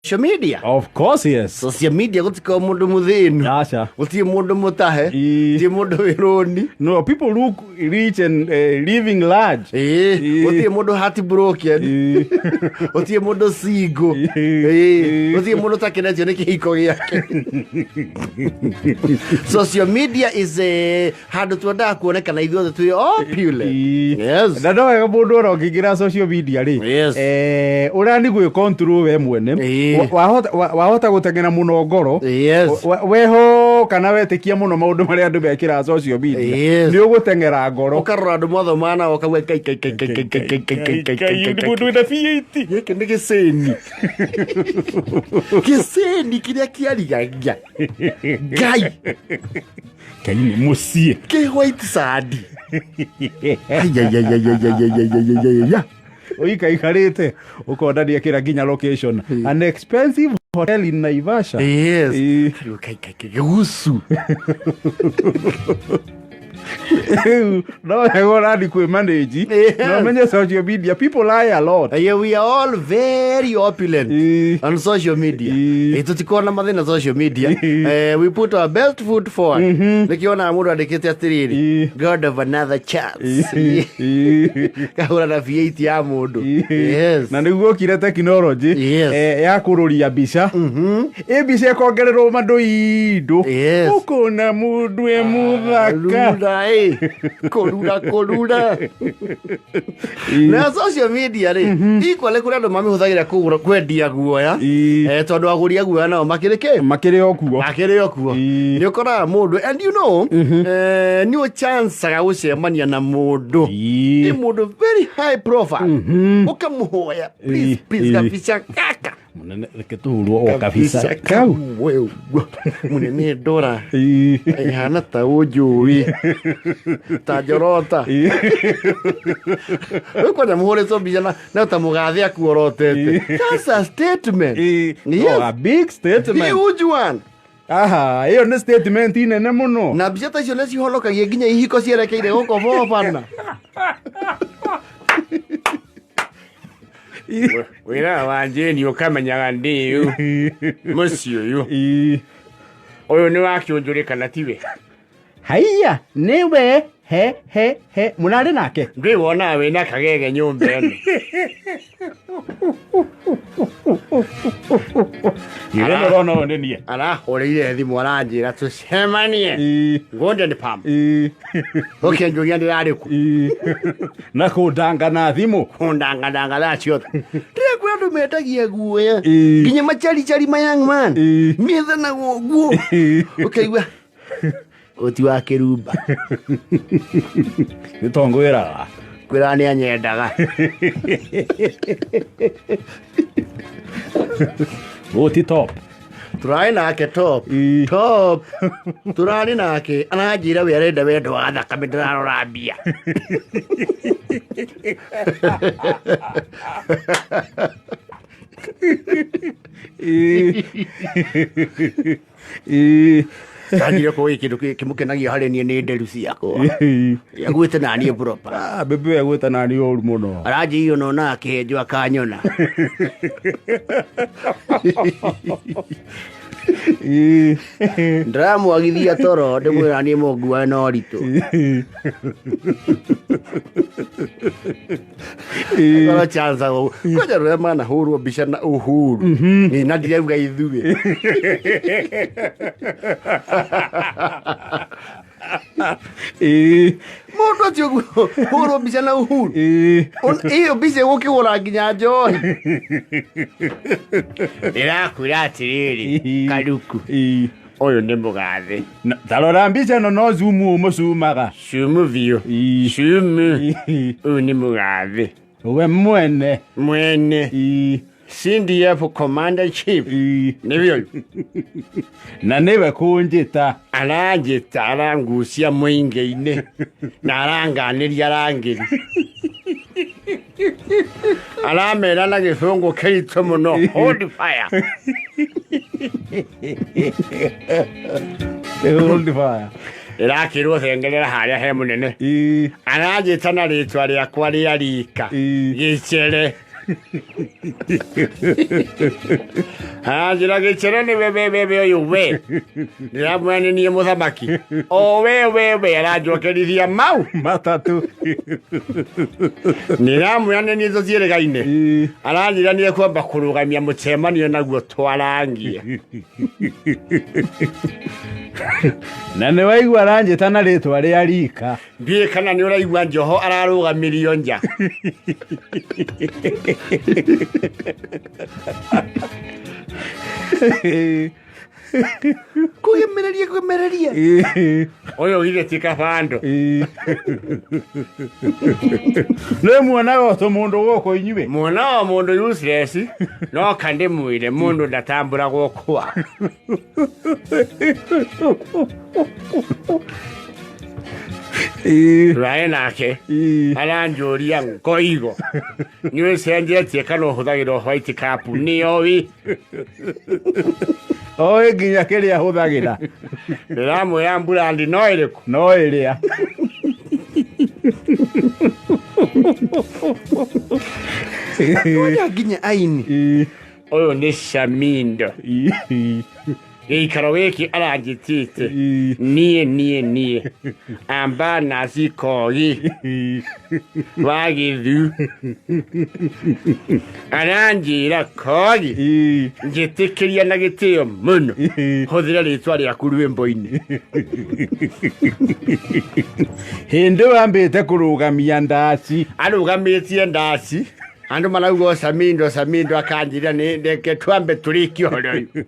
Social media. Of course, yes. Social media gũtikorwo mũndũ mũthĩnu. Aca. Gũtirĩ mũndũ mũtahe. Ii. Gũtirĩ mũndũ wĩ rũni. No, people look rich and living large. Ĩĩ, Ii. gũtirĩ mũndũ heartbroken. Ii. Gũtirĩ mũndũ single. Ii. Ĩĩ, gũtirĩ mũndũ ũtakenetio nĩ kĩhiko gĩake. Social media is a handũ twendaga kuonekana ithuothe twĩ opulent. Ii. Yes. Na no wega mũndũ ona ũngĩingĩra social media rĩ, Yes. ũrani gwĩ control we mwene. Ĩĩ. Wahota gũteng'era mũno ngoro. Yes. Weho kana wetĩkia mũno maũndũ marĩa andũ mekĩraga social media, Yes. nĩ ũgũteng'era ngoro. Ũkarora andũ mothe mana ũkauga kai kai kai kai kai kai kai kai kai kai kai kai kai. Wĩna V8. Gĩkĩ nĩ gĩcĩni. Gĩcĩni kĩrĩa kĩarigagia Ngai. Ngai nĩ mũciĩ. Kĩ white sand. Ayayayayayayayayayaya. Ũikaikarĩte ũkona nĩekĩra nginya location, an expensive hotel in Naivasha. Yes. Ĩĩ. Rĩu kai kai kai gĩgucu. Rĩu, no wega ũrani kwĩ manage. Yes. Na ũmenye social media people lie a lot. Yeah, we are all very opulent Ĩĩ. on social media. Ĩĩ. Tũtikoragwo na mathĩna social media. Ĩĩ. We put our best foot forward. Nĩkĩo onaga mũndũ andĩkĩte atĩrĩrĩ, Ĩĩ. God of another chance. Ĩĩ. Kahũra na V8 ya mũndũ. Yes. Na nĩguo okire tekinoronjĩ, Yes. ya kũrũria mbica, ĩ mbica ĩkongererwo mandũ indũ, Yes. ũkona mũndũ e mũthaka. Rura, ĩ. Kũrura, kũrura. Na social media rĩ, equally kũrĩ andũ mamĩhũthagĩra kũgũra kwendia guoya. Ĩĩ. Tondũ agũri a guoya nao makĩrĩ kĩ? Makĩrĩ o kuo. Makĩrĩ o kuo. Ĩĩ. Nĩ ũkoraga mũndũ and you know, nĩ ũchancaga gũcemania na mũndũ. Ĩĩ. Nĩ mũndũ very high profile. Ũkamũhoya, please, Ĩĩ. please, Ĩĩ. kabica gaka. Mũnene, reke tũhurwo o kabica kau. Kamwe ũguo. Mũnene ndora. Ĩĩ. Ĩhana ta ũnjũĩ. Ta njorota. Ĩĩ. Rĩu kwanja mũhũrĩtwo mbica na ta mũgathe akuorotete. That's a statement. Ĩĩ. Yes. Oh, a big statement. Huge one. Aha, ĩyo nĩ statement nene mũno. Na mbica ta icio nĩ cihonokagia nginya ihiko cierekeire gũkũ bobana. Wĩra wa Jane ũkamenyaga ndĩũ mũciĩ ũyũ. Ĩĩ. Ũyũ nĩ wa kĩũnjũrĩ kana tiwe? Haiya, nĩwe he he he mũrarĩ nake. Ndwĩ wonaga wĩna kagege nyũmba ĩno. Ĩrĩa ndĩrona ũyũ nĩ niĩ. Arahũrĩire thimũ aranjĩra tũcemanie. Ĩĩ. Golden Palm. Ĩĩ. Ũkĩnjũria ndĩrarĩ kũ. Ĩĩ. Na kũndanga na thimũ. Kũndangandanga thaa ciothe. Ndĩrakwĩra andũ mendagia guoya. Ĩĩ. Nginya macarichari ma young man. Ĩĩ. Methanaga ũguo. Ĩĩ. Ũkaigua ũti wa kĩrumba. Nĩ tongwĩraga. Kwĩra nĩ anyendaga. Ũti top. Tũrarĩ nake top. Ĩĩ. Top. Tũrarĩ nake aranjĩra we arenda wendo wa thakame ndĩrarora mbia. Ĩĩ. Ĩĩ. Anjire kũĩ kĩndũ kĩmũkenagia harĩ niĩ nĩ nderu ciakwa. Ĩĩ. Aguĩte na niĩ proper. Ah, bebe egwĩta nani ũru mũno. Aranjĩire ona ona akĩhenjwo akanyona. Ĩĩ. Ndĩramwagithia toro ndĩmwĩra niĩ mũnguae na ũritũ. Ĩĩ. Korwo chance ũguo. Kwanja rũrĩa manahũrwo mbica na Uhuru. Ĩ, na ndirauga ithuĩ. Ĩĩ. Mũndũ atĩ ũguo hũrwo mbica na Uhuru. Ĩĩ. Ĩyo mbica ĩgũkĩgũra nginya njohi. Ndĩrakwĩra atĩrĩrĩ, Karuku. Ĩĩ. Ũyũ nĩ mũgathe. Ta rora mbica ĩno no zoom ũmũcumaga. Cumu biũ. Ĩĩ. Cumu. Ĩĩ. Ũyũ nĩ mũgathe. We mwene. Mwene. Ĩĩ. CDF Commander Chief. Ĩĩ. Nĩwe ũyũ. Na nĩwe kũnjĩta. Aranjĩta arangucia mũingĩ-inĩ na aranganĩria arangĩri. Aramera na gĩthũngũ kĩritũ mũno. Hold fire. Hold fire. Ĩrakĩrwo thengerera harĩa he mũnene. Ĩĩ. Aranjĩta na rĩtwa rĩakwa rĩa rika. Ĩĩ. Gĩcere. Anjĩra gĩcere nĩ we we we we ũyũ we ndĩramwĩra nĩ niĩ mũthamaki o we we we aranjokerithia mau Matatũ. Ndĩramwĩra nĩ niĩ tũciĩrĩgaine. Ĩĩ. Aranjĩra nĩ ekwamba kũrũgamia mũcemanio naguo twarangie. Na nĩ waigua aranjĩta na rĩtwa rĩa rika. Ndiũĩ kana nĩ ũraigua Njoho ararũgamirio nja. Kũgemereria kũgemereria. Ũyũ githĩ ti kabando. Nĩ muonaga o tũmũndũ gũkũ inyuĩ. Mwana wa mũndũ useless no kandĩmwĩre mũndũ ndatambũragwo kwa. Tũrarĩ nake aranjũria ngoigo nĩ ũcenjetie kana ũhũthagĩra white cup nĩoĩ. Oĩ nginya kĩrĩa hũthagĩra. Ndĩramwĩra mburandi no ĩrĩkũ? No ĩrĩa. Oya nginya aini. Ũyũ nĩ Shamindo. Gĩikaro gĩkĩ aranjĩtĩte niĩ niĩ niĩ amba naci kogi wa gĩthu aranjĩra kogi njĩtĩkĩria na gĩtĩo mũno hũthĩra rĩtwa rĩaku rwĩmbo-inĩ. Hĩndĩ wambĩte kũrũgamia ndaci. Arũgamĩtie ndaci andũ marauga Samindo Samindo akanjĩra nĩ reke twambe tũrĩkie ũhoro ũyũ.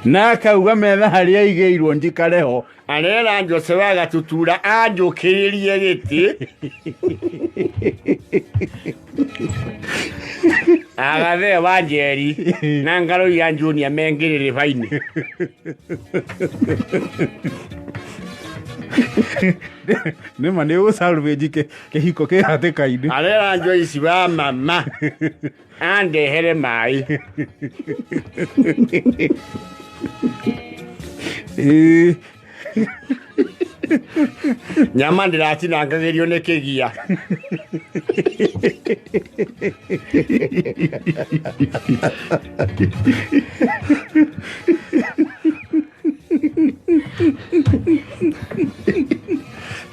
Na akauga metha harĩa aigĩirwo njikare ho. Arera Jose wa Gatutura anjũkĩrĩrie gĩtĩ agathee wa Njeri na ngarũi ya Junior mengĩrĩrĩ bainĩ. Nĩma nĩ ũgũ-salvage kĩhiko kĩ hatĩka-inĩ. Arera Joyce wa mama andehere maĩ. Nyama ndĩratinangagĩrio nĩ kĩgia.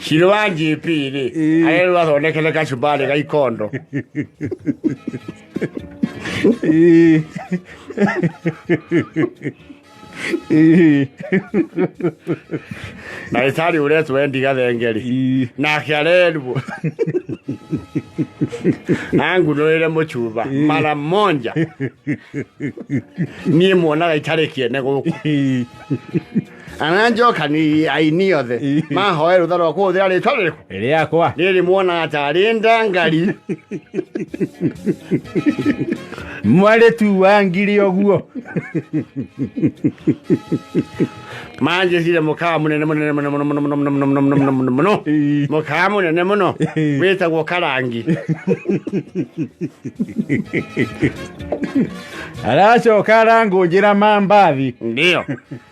Ciro wa GP rĩ arerwo athondekere kacumbari ga ikondo. Ndagĩtarĩ ũretwo Endi Gathengeri nake arerwo angunũrĩre mũcuba mara monja niĩ muonaga itarĩ kĩene gũkũ. Ananjoka ni aini othe mahoe rũtha rwa kũhũthĩra rĩtwa rĩrĩkũ? Rĩakwa. Rĩrĩ muonaga tarĩ ndangari. Mwarĩ tu wa ngiri ũguo. Manjĩcire mũkawa mũnene mũnene mũno mũno mũno mũno mũno mũno mũno mũno mũno mũno mũkawa mũnene mũno wĩtagwo Karangi. Aracoka arangũnjĩra mambathi. Ndio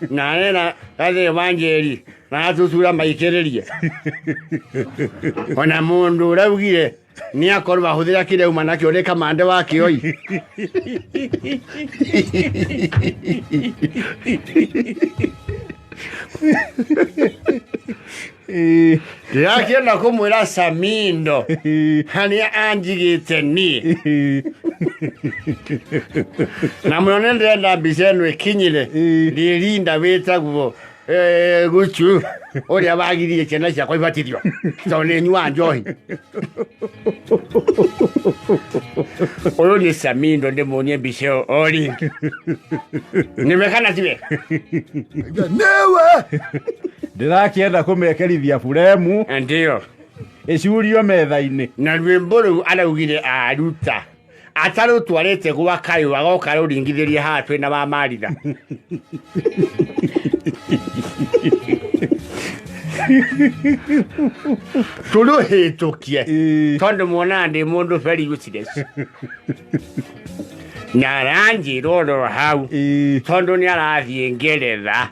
na gathĩ wa Njeri na tutura maikĩrĩrie ona mũndũ ũraugire nĩ akorwo ahũthĩra kĩrĩa uma nakĩo nĩ kamande wa kĩoi. Ndĩrakĩenda kũmwĩra Samindo harĩa anjigĩte niĩ na mũno nĩ ndĩrenda mbica ĩno ĩkinyĩre rĩrinda wĩtagwo Guchu ũrĩa wagirie ciana ciakwa ibatithio tondũ nĩ nyuaga njohi. Ũyũ nĩ Samindo ndĩmuonie mbica ĩyo o rĩngĩ. Nĩwe kana tiwe? Nĩwe. Ndĩrakĩenda kũmekerithia buremu. Ndio. Ĩcurio metha-inĩ. Na rwĩmbo rũu araugire aruta atarũtwarĩte gwa kayũ agoka rũringithĩrie haha twĩna wa Maritha. Tũrũhĩtũkie tondũ muonaga ndĩ mũndũ very useless. Na aranjĩra oro hau tondũ nĩ arathiĩ Ngeretha,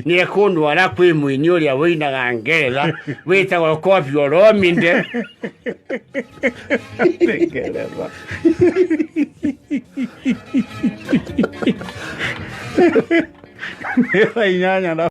nĩ ekũndwara kwĩ mũini ũrĩa wĩinaga Ngeretha wĩtagwo Koffi Olomide. Ngeretha. Nĩ thaa 8 na